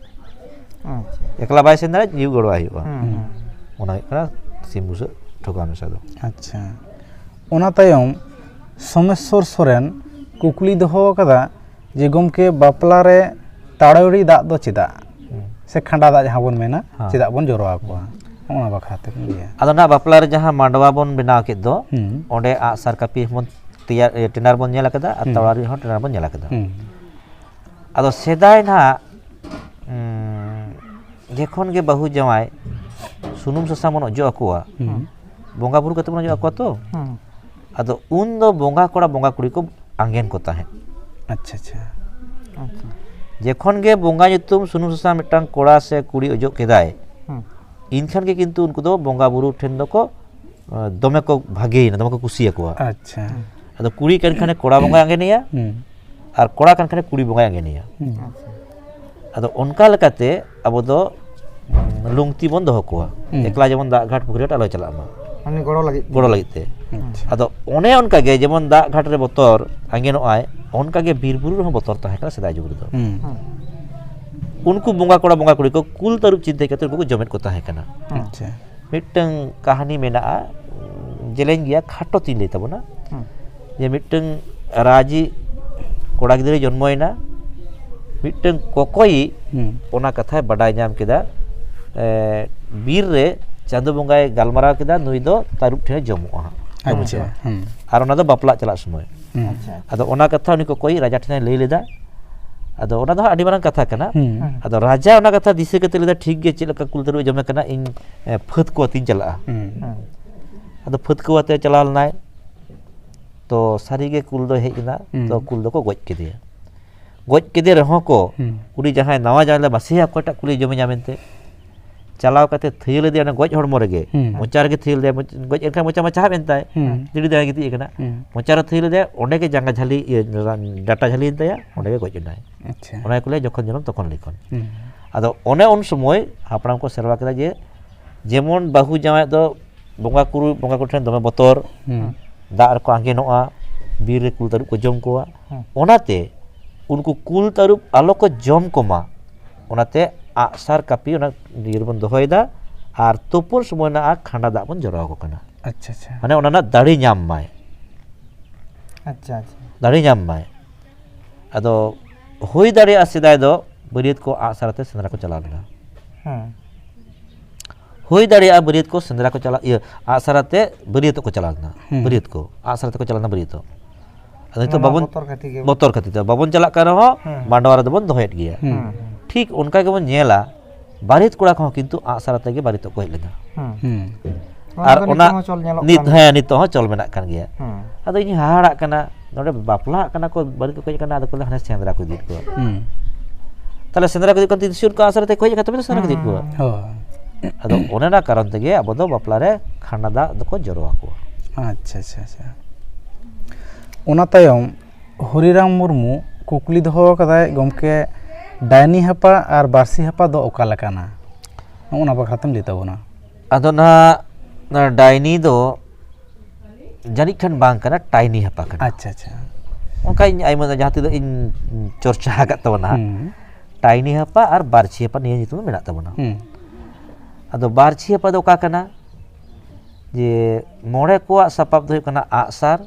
ᱟᱪᱪᱷᱟ᱾ ᱮᱠᱞᱟ ᱵᱟᱭ ᱥᱮᱱ ᱫᱟᱲᱮᱭᱟᱜᱼᱟ, ᱡᱤᱣᱤ ᱜᱚᱲᱚᱣᱟᱭ ᱦᱩᱭᱩᱜᱼᱟ᱾ ᱦᱩᱸ, ᱦᱩᱸ᱾ ᱚᱱᱟ ᱦᱩᱭᱩᱜ ᱠᱟᱱᱟ ᱥᱤᱢ ᱵᱩᱥᱟᱹᱜ ᱴᱷᱚᱠᱟᱣ ᱢᱮᱥᱟ ᱫᱚ᱾ ᱟᱪᱪᱷᱟ᱾ ᱚᱱᱟ ᱛᱟᱭᱚᱢ ᱥᱳᱢᱮᱥᱥᱚᱨ ᱥᱚᱨᱮᱱ ᱠᱩᱠᱞᱤ ᱫᱚᱦᱚ ᱟᱠᱟᱫᱟ ᱡᱮ, ᱜᱚᱢᱠᱮ, ᱵᱟᱯᱞᱟ ᱨᱮ ᱛᱟᱲᱟᱣᱲᱤ ᱫᱟᱜ ᱫᱚ ᱪᱮᱫᱟᱜ? ᱦᱩᱸ᱾ ᱥᱮ ᱠᱷᱟᱸᱰᱟ ᱫᱟᱜ ᱡᱟᱦᱟᱸ ᱵᱚᱱ ᱢᱮᱱᱟ, ᱦᱮᱸ᱾ ᱪᱮᱫᱟᱜ ᱵᱚᱱ ᱡᱚᱨᱚ ᱟᱠᱚᱣᱟ? ᱚᱱᱟ ᱵᱟᱠᱷᱨᱟ ᱛᱮᱵᱚᱱ ᱞᱟᱹᱭᱟ᱾ ᱟᱫᱚ ᱱᱟᱜ ᱵᱟᱯᱞᱟ ᱨᱮ ᱡᱟᱦᱟᱸ ᱢᱟᱰᱣᱟ ᱵᱚᱱ ᱵᱮᱱᱟᱣ ᱠᱮᱫ ᱫᱚ, ᱦᱩᱸ᱾ ᱚᱸᱰᱮ ᱟᱜᱼᱥᱟᱨ ᱠᱟᱹᱯᱤ ᱦᱚᱸᱵᱚᱱ ᱛᱮᱭᱟᱨ, ᱤᱭᱟᱹ, ᱴᱮᱱᱰᱟᱨ ᱵᱚᱱ ᱧᱮᱞ ᱟᱠᱟᱫᱟ ᱟᱨ ᱦᱩᱸ᱾ ᱛᱟᱲᱟᱣᱲᱤ ᱦᱚᱸ ᱴᱮᱱᱰᱟᱨ ᱵᱚᱱ ᱧᱮᱞ ᱟᱠᱟᱫᱟ᱾ ᱦᱩᱸ᱾ ᱟᱫᱚ ᱥᱮᱫᱟᱭ ᱱᱟᱦᱟᱜ, ᱩᱸ, ᱡᱚᱠᱷᱚᱱ ᱜᱮ ᱵᱟᱹᱦᱩ ᱡᱟᱶᱟᱭ ᱥᱩᱱᱩᱢ ᱥᱟᱥᱟᱝ ᱵᱚᱱ ᱚᱡᱚᱜ ᱟᱠᱚᱣᱟ, ᱦᱩᱸ᱾ ᱵᱚᱸᱜᱟ ᱵᱩᱨᱩ ᱠᱟᱛᱮ ᱵᱚᱱ ᱚᱡᱚᱜ ᱟᱠᱚᱣᱟ ᱛᱚ, ᱦᱩᱸ᱾ ᱟᱫᱚ ᱩᱱ ᱫᱚ ᱵᱚᱸᱜᱟ ᱠᱚᱲᱟ ᱵᱚᱸᱜᱟ ᱠᱩᱲᱤ ᱠᱚ ᱟᱸᱜᱮᱱ ᱠᱚ ᱛᱟᱦᱮᱸᱫ᱾ ᱟᱪᱪᱷᱟ, ᱟᱪᱪᱷᱟ᱾ ᱟᱪᱪᱷᱟ᱾ ᱡᱚᱠᱷᱚᱱ ᱜᱮ ᱵᱚᱸᱜᱟ ᱧᱩᱛᱩᱢ ᱥᱩᱱᱩᱢ ᱥᱟᱥᱟᱝ ᱢᱤᱫᱴᱟᱝ ᱠᱚᱲᱟ ᱥᱮ ᱠᱩᱲᱤ ᱚᱡᱚᱜ ᱠᱮᱫᱟᱭ, ᱦᱩᱸ᱾ ᱤᱱᱠᱷᱟᱱ ᱜᱮ ᱠᱤᱱᱛᱩ ᱩᱱᱠᱩ ᱫᱚ ᱵᱚᱸᱜᱟ ᱵᱩᱨᱩ ᱴᱷᱮᱱ ᱫᱚᱠᱚ, ᱟᱸ, ᱫᱚᱢᱮ ᱠᱚ ᱵᱷᱟᱜᱮᱭᱮᱱᱟ, ᱫᱚᱢᱮ ᱠᱚ ᱠᱩᱥᱤᱭᱟᱠᱚᱣᱟ᱾ ᱟᱪᱪᱷᱟ᱾ ᱟᱫᱚ ᱠᱩᱲᱤ ᱠᱟᱱ ᱠᱷᱟᱱᱮ ᱠᱚᱲᱟ ᱵᱚᱸᱜᱟᱭ ᱟᱸᱜᱮᱱᱮᱭᱟ, ᱦᱩᱸ᱾ ᱟᱨ ᱠᱚᱲᱟ ᱠᱟᱱ ᱠᱷᱟᱱᱮ ᱠᱩᱲᱤ ᱵᱚᱸᱜᱟᱭ ᱟᱸᱜᱮᱱᱮᱭᱟ᱾ ᱦᱩᱸ᱾ ᱟᱪᱪᱷᱟ᱾ ᱟᱫᱚ ᱚᱱᱠᱟ ᱞᱮᱠᱟᱛᱮ ᱟᱵᱚ ᱫᱚ, ᱩᱸ, ᱞᱩᱝᱛᱤ ᱵᱚᱱ ᱫᱚᱦᱚ ᱠᱚᱣᱟ᱾ ᱦᱩᱸ᱾ ᱮᱠᱞᱟ ᱡᱮᱢᱚᱱ ᱫᱟᱜ ᱜᱷᱟᱴ ᱯᱩᱠᱷᱨᱤ ᱜᱷᱟᱴ ᱟᱞᱚᱭ ᱪᱟᱞᱟᱜ ᱢᱟ, ᱢᱟᱱᱮ ᱜᱚᱲᱚ ᱞᱟᱹᱜᱤᱫ᱾ ᱜᱚᱲᱚ ᱞᱟᱹᱜᱤᱫ ᱛᱮ᱾ ᱟᱪᱪᱷᱟ᱾ ᱟᱫᱚ ᱚᱱᱮ ᱚᱱᱠᱟ ᱜᱮ ᱡᱮᱢᱚᱱ ᱫᱟᱜ ᱜᱷᱟᱴ ᱨᱮ ᱵᱚᱛᱚᱨ ᱟᱸᱜᱮᱱᱚᱜ ᱟᱭ, ᱚᱱᱠᱟ ᱜᱮ ᱵᱤᱨ ᱵᱩᱨᱩ ᱨᱮᱦᱚᱸ ᱵᱚᱛᱚᱨ ᱛᱟᱦᱮᱸ ᱠᱟᱱᱟ ᱥᱮᱫᱟᱭ ᱡᱩᱜᱽ ᱨᱮᱫᱚ᱾ ᱦᱩᱸ᱾ ᱦᱩᱸ᱾ ᱩᱱᱠᱩ ᱵᱚᱸᱜᱟ ᱠᱚᱲᱟ ᱵᱚᱸᱜᱟ ᱠᱩᱲᱤ ᱠᱚ ᱠᱩᱞ ᱛᱟᱹᱨᱩᱵ ᱪᱤᱱᱛᱟᱹ ᱠᱟᱛᱮ ᱩᱱᱠᱩ ᱠᱚ ᱡᱚᱢᱮᱫ ᱠᱚ ᱛᱟᱦᱮᱸ ᱠᱟᱱᱟ᱾ ᱦᱩᱸ᱾ ᱟᱪᱪᱷᱟ᱾ ᱢᱤᱫᱴᱟᱝ ᱠᱟᱹᱦᱱᱤ ᱢᱮᱱᱟᱜᱼᱟ, ᱡᱮᱞᱮᱧ ᱜᱮᱭᱟ, ᱠᱷᱟᱴᱚ ᱛᱤᱧ ᱞᱟᱹᱭ ᱛᱟᱵᱚᱱᱟ᱾ ᱦᱩᱸ᱾ ᱡᱮ ᱢᱤᱫᱴᱟᱝ ᱨᱟᱡᱤ ᱠᱚᱲᱟ ᱜᱤᱫᱽᱨᱟᱹᱭ ᱡᱚᱱᱢᱚᱭᱮᱱᱟ, ᱢᱤᱫᱴᱟᱝ ᱠᱚᱠᱚᱭᱤᱡ ᱦᱩᱸ᱾ ᱚᱱᱟ ᱠᱟᱛᱷᱟᱭ ᱵᱟᱰᱟᱭ ᱧᱟᱢ ᱠᱮᱫᱟ, ᱮ, ᱵᱤᱨ ᱨᱮ ᱪᱟᱸᱫᱚ ᱵᱚᱸᱜᱟᱭ ᱜᱟᱞᱢᱟᱨᱟᱣ ᱠᱮᱫᱟ, ᱱᱩᱭ ᱫᱚ ᱛᱟᱹᱨᱩᱵ ᱴᱷᱮᱱᱮ ᱡᱚᱢᱚᱜᱼᱟ ᱦᱟᱸᱜ᱾ ᱟᱪᱪᱷᱟ᱾ ᱦᱩᱸ᱾ ᱟᱨ ᱚᱱᱟ ᱫᱚ ᱵᱟᱯᱞᱟᱜ ᱪᱟᱞᱟᱜ ᱥᱚᱢᱚᱭ᱾ ᱦᱩᱸ᱾ ᱟᱪᱪᱷᱟ᱾ ᱟᱫᱚ ᱚᱱᱟ ᱠᱟᱛᱷᱟ ᱩᱱᱤ ᱠᱚᱠᱚᱭᱤᱡ ᱨᱟᱡᱟ ᱴᱷᱮᱱᱮ ᱞᱟᱹᱭ ᱞᱮᱫᱟ᱾ ᱟᱫᱚ ᱚᱱᱟ ᱫᱚ ᱦᱟᱸᱜ ᱟᱹᱰᱤ ᱢᱟᱨᱟᱝ ᱠᱟᱛᱷᱟ ᱠᱟᱱᱟ᱾ ᱦᱩᱸ᱾ ᱟᱫᱚ ᱨᱟᱡᱟ ᱚᱱᱟ ᱠᱟᱛᱷᱟ ᱫᱤᱥᱟᱹ ᱠᱟᱛᱮ ᱞᱟᱹᱭ ᱫᱟ, "ᱴᱷᱤᱠ ᱜᱮ, ᱪᱮᱫ ᱞᱮᱠᱟ ᱠᱩᱞ ᱛᱟᱹᱨᱩᱵ ᱮ ᱡᱚᱢᱮ ᱠᱟᱱᱟ, ᱤᱧ, ᱮ, ᱯᱷᱟᱹᱫ ᱠᱚ ᱟᱹᱛᱤᱧ ᱪᱟᱞᱟᱜᱼᱟ᱾" ᱦᱩᱸ᱾ ᱦᱩᱸ᱾ ᱟᱫᱚ ᱯᱷᱟᱹᱫ ᱠᱚ ᱟᱛᱮ ᱪᱟᱞᱟᱣ ᱞᱮᱱᱟᱭ᱾ ᱛᱚ ᱥᱟᱹᱨᱤ ᱜᱮ ᱠᱩᱞ ᱫᱚᱭ ᱦᱮᱡ ᱮᱱᱟ᱾ ᱦᱩᱸ᱾ ᱛᱚ ᱠᱩᱞ ᱫᱚᱠᱚ ᱜᱚᱡ ᱠᱮᱫᱮᱭᱟ᱾ ᱜᱚᱡ ᱠᱮᱫᱮ ᱨᱮᱦᱚᱸ ᱠᱚ, ᱦᱩᱸ᱾ ᱩᱱᱤ ᱡᱟᱦᱟᱸᱭ ᱱᱟᱣᱟ ᱡᱟᱶᱟᱭ ᱞᱮ ᱵᱟᱥᱮᱭᱟ, ᱚᱠᱚᱭᱴᱟᱜ ᱠᱩᱞᱤ ᱡᱚᱢᱮᱧᱟ ᱢᱮᱱᱛᱮ, ᱪᱟᱞᱟᱣ ᱠᱟᱛᱮ ᱛᱷᱟᱹᱭᱟᱹ ᱞᱮᱫᱮᱭᱟ ᱚᱱᱟ ᱜᱚᱡ ᱦᱚᱲᱢᱚ ᱨᱮᱜᱮ᱾ ᱦᱩᱸ᱾ ᱢᱚᱪᱟ ᱨᱮᱜᱮ ᱛᱷᱟᱹᱭᱟᱹ ᱞᱮᱫᱮᱭᱟ, ᱢᱚᱪ-, ᱜᱚᱡ ᱮᱱᱠᱷᱟᱱ ᱢᱚᱪᱟ ᱢᱟ ᱪᱟᱦᱟᱵ ᱮᱱ ᱛᱟᱭ᱾ ᱦᱩᱸ᱾ ᱡᱤᱲᱤ ᱫᱟᱭ ᱜᱤᱛᱤᱡ ᱟᱠᱟᱱᱟ᱾ ᱦᱩᱸ᱾ ᱢᱚᱪᱟ ᱨᱮ ᱛᱷᱟᱹᱭᱟᱹ ᱞᱮᱫᱮᱭᱟ, ᱚᱸᱰᱮ ᱜᱮ ᱡᱟᱸᱜᱟ ᱡᱷᱟᱹᱞᱤ, ᱤᱭᱟᱹ, ᱰᱟᱴᱟ ᱡᱷᱟᱹᱞᱤᱭᱮᱱ ᱛᱟᱭᱟ, ᱚᱸᱰᱮ ᱜᱮ ᱜᱚᱡ ᱮᱱᱟᱭ᱾ ᱟᱪᱪᱷᱟ᱾ ᱚᱱᱟ ᱜᱮᱠᱚ ᱞᱟᱹᱭᱟ ᱡᱚᱠᱷᱚᱱ ᱡᱚᱱᱚᱢ ᱛᱚᱠᱷᱚᱱ ᱞᱤᱠᱷᱚᱱ᱾ ᱦᱩᱸ᱾ ᱟᱫᱚ ᱚᱱᱮ ᱩᱱ ᱥᱚᱢᱚᱭ ᱦᱟᱯᱲᱟᱢ ᱠᱚ ᱥᱮᱨᱣᱟ ᱠᱮᱫᱟ ᱡᱮ, ᱡᱮᱢᱚᱱ ᱵᱟᱹᱦᱩ ᱡᱟᱶᱟᱭ ᱫᱚ ᱵᱚᱸᱜᱟ ᱠᱩᱨᱩ, ᱵᱚᱸᱜᱟ ᱠᱚ ᱴᱷᱮᱱ ᱫᱚᱢᱮ ᱵᱚᱛᱚᱨ, ᱦᱩᱸ᱾ ᱫᱟᱜ ᱨᱮᱠᱚ ᱟᱸᱡᱮᱱᱚᱜᱼᱟ, ᱵᱤᱨ ᱨᱮ ᱠᱩᱞ ᱛᱟᱹᱨᱩᱵ ᱠᱚ ᱡᱚᱢ ᱠᱚᱣᱟ᱾ ᱦᱩᱸ᱾ ᱚᱱᱟᱛᱮ ᱩᱱᱠᱩ ᱠᱩᱞ ᱛᱟᱹᱨᱩᱵ ᱟᱞᱚ ᱠᱚ ᱡᱚᱢ ᱠᱚᱢᱟ, ᱚᱱᱟᱛᱮ ᱟᱜᱼᱥᱟᱨ ᱠᱟᱹᱯᱤ ᱚᱱᱟ ᱤᱭᱟᱹ ᱨᱮᱵᱚᱱ ᱫᱚᱦᱚᱭᱮᱫᱟ᱾ ᱟᱨ ᱛᱩᱯᱩᱱ ᱥᱚᱢᱚᱭ ᱨᱮᱱᱟᱜ ᱠᱷᱟᱸᱰᱟ ᱫᱟᱜ ᱵᱚᱱ ᱡᱚᱨᱚ ᱟᱠᱚ ᱠᱟᱱᱟ᱾ ᱟᱪᱪᱷᱟ, ᱟᱪᱪᱷᱟ᱾ ᱢᱟᱱᱮ ᱚᱱᱟ ᱨᱮᱱᱟᱜ ᱫᱟᱲᱮ ᱧᱟᱢ ᱢᱟᱭ᱾ ᱟᱪᱪᱷᱟ, ᱟᱪᱪᱷᱟ᱾ ᱫᱟᱲᱮ ᱧᱟᱢ ᱢᱟᱭ᱾ ᱟᱫᱚ ᱦᱩᱭ ᱫᱟᱲᱮᱭᱟᱜᱼᱟ ᱥᱮᱫᱟᱭ ᱫᱚ ᱵᱟᱹᱨᱭᱟᱹᱛ ᱠᱚ ᱟᱜᱼᱥᱟᱨ ᱟᱛᱮ ᱥᱮᱸᱫᱽᱨᱟ ᱠᱚ ᱪᱟᱞᱟᱣ ᱞᱮᱱᱟ᱾ ᱦᱮᱸ᱾ ᱦᱩᱭ ᱫᱟᱲᱮᱭᱟᱜᱼᱟ ᱵᱟᱹᱨᱭᱟᱹᱛ ᱠᱚ ᱥᱮᱸᱫᱽᱨᱟ ᱠᱚ ᱪᱟᱞᱟᱜ, ᱤᱭᱟᱹ, ᱟᱜᱼᱥᱟᱨ ᱟᱛᱮ ᱵᱟᱹᱨᱭᱟᱹᱛᱚᱜ ᱠᱚ ᱪᱟᱞᱟᱣ ᱞᱮᱱᱟ᱾ ᱦᱩᱸ᱾ ᱵᱟᱹᱨᱭᱟᱹᱛ ᱠᱚ ᱟᱜᱼᱥᱟᱨ ᱟᱛᱮ ᱠᱚ ᱪᱟᱞᱟᱣ ᱞᱮᱱᱟ ᱵᱟᱹᱨᱭᱟᱹᱛᱚᱜ᱾ ᱟᱫᱚ ᱱᱤᱛᱚᱜ ᱢᱟᱱᱮ ᱵᱟᱵᱚᱱ, ᱵᱚᱛᱚᱨ ᱠᱷᱟᱹᱛᱤᱨ ᱜᱮ᱾ ᱵᱚᱛᱚᱨ ᱠᱷᱟᱹᱛᱤᱨ ᱛᱮ ᱵᱟᱵᱚᱱ ᱪᱟᱞᱟᱜ ᱠᱟᱱ ᱨᱮᱦᱚᱸ ᱦᱩᱸ᱾ ᱢᱟᱰᱣᱟ ᱨᱮᱫᱚ ᱵᱚᱱ ᱫᱚᱦᱚᱭᱮᱫ ᱜᱮᱭᱟ᱾ ᱦᱩᱸ᱾ ᱴᱷᱤᱠ ᱚᱱᱠᱟ ᱜᱮᱵᱚᱱ ᱧᱮᱞᱟ, ᱵᱟᱹᱨᱭᱟᱹᱛ ᱠᱚᱲᱟ ᱠᱚᱦᱚᱸ ᱠᱤᱱᱛᱩ ᱟᱜᱼᱥᱟᱨ ᱟᱛᱮ ᱜᱮ ᱵᱟᱹᱨᱭᱟᱹᱛᱚᱜ ᱠᱚ ᱦᱮᱡ ᱞᱮᱱᱟ᱾ ᱦᱩᱸ᱾ ᱦᱩᱸ᱾ ᱚᱱᱟ ᱟᱨ ᱫᱚ ᱚᱱᱟ ᱱᱤᱛᱚᱜ ᱦᱚᱸ ᱪᱚᱞ ᱧᱮᱞᱚᱜ ᱱᱤᱛ, ᱠᱟᱱ ᱦᱮᱸ, ᱜᱮᱭᱟ᱾ ᱱᱤᱛᱚᱜ ᱦᱚᱸ ᱪᱚᱞ ᱢᱮᱱᱟᱜ ᱠᱟᱱ ᱜᱮᱭᱟ᱾ ᱦᱩᱸ᱾ ᱟᱫᱚ ᱤᱧ ᱦᱟᱦᱟᱲᱟᱜ ᱠᱟᱱᱟ, ᱱᱚᱰᱮ ᱵᱟᱯᱞᱟᱜ ᱠᱟᱱᱟ ᱠᱚ, ᱵᱟᱹᱨᱭᱟᱹᱛ ᱠᱚ ᱦᱮᱡ ᱠᱟᱱᱟ, ᱟᱫᱚ ᱠᱚ ᱞᱟᱹᱭᱟ ᱦᱟᱱᱮ ᱥᱮᱸᱫᱽᱨᱟ ᱠᱚ ᱤᱫᱤᱭᱮᱫ ᱠᱚᱣᱟ᱾ ᱦᱩᱸ᱾ ᱛᱟᱦᱞᱮ ᱥᱮᱸᱫᱽᱨᱟ ᱠᱚ ᱤᱫᱤᱭᱮᱫ ᱠᱚᱣᱟ, ᱛᱤᱥ ᱥᱩᱨ ᱠᱚ ᱟᱜᱼᱥᱟᱨ ᱟᱛᱮ ᱠᱚ ᱦᱮᱡ ᱟᱠᱟᱱ, ᱛᱚᱵᱮ ᱛᱚ ᱥᱮᱸᱫᱽᱨᱟ ᱠᱚ ᱤᱫᱤᱭᱮᱫ ᱠᱚᱣᱟ᱾ ᱦᱩᱸ᱾ ᱦᱳᱭ᱾ ᱟᱫᱚ ᱚᱱᱮ ᱚᱱᱟ ᱠᱟᱨᱚᱱ ᱛᱮᱜᱮ ᱟᱵᱚ ᱫᱚ ᱵᱟᱯᱞᱟ ᱨᱮ ᱠᱷᱟᱸᱰᱟ ᱫᱟᱜ ᱫᱚᱠᱚ ᱡᱚᱨᱚ ᱟᱠᱚᱣᱟ᱾ ᱟᱪᱪᱷᱟ, ᱟᱪᱪᱷᱟ, ᱟᱪᱪᱷᱟ᱾ ᱚᱱᱟ ᱛᱟᱭᱚᱢ ᱦᱚᱨᱤᱨᱟᱢ ᱢᱩᱨᱢᱩ ᱠᱩᱠᱞᱤ ᱫᱚᱦᱚ ᱟᱠᱟᱫᱟᱭ, ᱜᱚᱢᱠᱮ, ᱰᱟᱭᱱᱤ ᱦᱟᱯᱟ ᱟᱨ ᱵᱟᱹᱨᱥᱤ ᱦᱟᱯᱟ ᱫᱚ ᱚᱠᱟ ᱞᱮᱠᱟᱱᱟ? ᱱᱚᱜᱼᱚ ᱱᱟ ᱵᱟᱠᱷᱨᱟ ᱛᱮᱢ ᱞᱟᱹᱭ ᱛᱟᱵᱚᱱᱟ᱾ ᱟᱫᱚ ᱱᱟᱦᱟᱜ ᱚᱱᱟ ᱰᱟᱭᱱᱤ ᱫᱚ ᱡᱟᱹᱱᱤᱡ ᱠᱷᱟᱱ ᱵᱟᱝ ᱠᱟᱱᱟ, ᱴᱟᱭᱱᱤ ᱦᱟᱯᱟ ᱠᱟᱱᱟ᱾ ᱟᱪᱪᱷᱟ, ᱟᱪᱪᱷᱟ᱾ ᱚᱱᱠᱟ ᱤᱧ ᱟᱭᱢᱟ ᱡᱟᱦᱟᱸ ᱛᱤᱱᱟᱹᱜ ᱤᱧ ᱪᱚᱨᱪᱟ ᱟᱠᱟᱫ ᱛᱟᱵᱚᱱᱟ ᱦᱟᱸᱜ, ᱦᱩᱸ᱾ ᱴᱟᱭᱱᱤ ᱦᱟᱯᱟ ᱟᱨ ᱵᱟᱨᱪᱷᱤ ᱦᱟᱯᱟ ᱱᱤᱭᱟᱹ ᱧᱩᱛᱩᱢ ᱢᱮᱱᱟᱜ ᱛᱟᱵᱚᱱᱟ᱾ ᱦᱩᱸ᱾ ᱟᱫᱚ ᱵᱟᱨᱪᱷᱤ ᱦᱟᱯᱟ ᱫᱚ ᱚᱠᱟ ᱠᱟᱱᱟ? ᱡᱮ ᱢᱚᱬᱮ ᱠᱚᱣᱟᱜ ᱥᱟᱯᱟᱵ ᱫᱚ ᱦᱩᱭᱩᱜ ᱠᱟᱱᱟ ᱟᱜᱼᱥᱟᱨ,